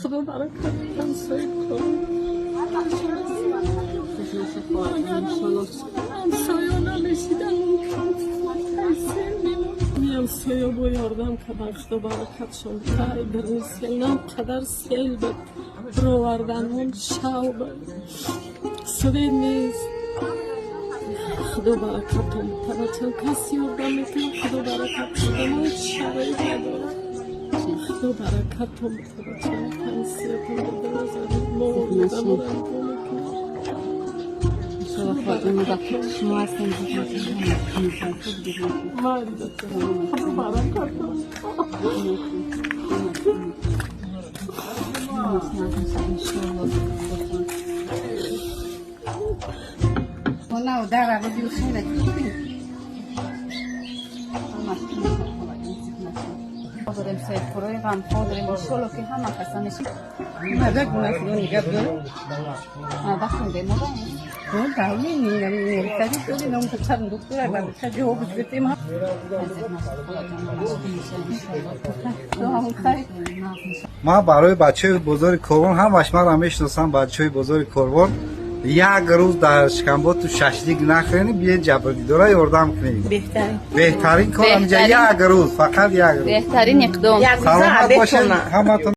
Худо баракат ҳамсоя. Ҳамсоё намешидан, ҳамсоё бо ёрдам кардан, Худо баракатшон. Тай дарни сел нам қадар сел буд, бироварданҳон шав буд, свет нест. Худо баракатон бутад. Кас ёрдам мекунад, Худо баракат буда. Шароит надорам. Худо баракатон бутад, пансиятон буда. Мо одаморо мекунем. Иншаллоҳ, хоҷа, мо дар пеши шумо ҳастем. Майли, Худо баракатон. Дорем соҳибкорои ғамхор дорем, иншолло, ки ҳама каса меши. Мардак масъулон гап дорад. Вақтон бемора. Ҷавоб. Ман барои бачаҳои бозори Корвон, ҳамаш маро мешиносам, бачаҳои бозори Корвон, як рӯз дар шикамботу шашлик нахӯрем, биен ҷабрдидора ёрдам кунем. Беҳтарин кор ҳаминҷа, як рӯз, фақат як рӯз. Беҳтарин иқдом. Саломат бошед ҳаматон.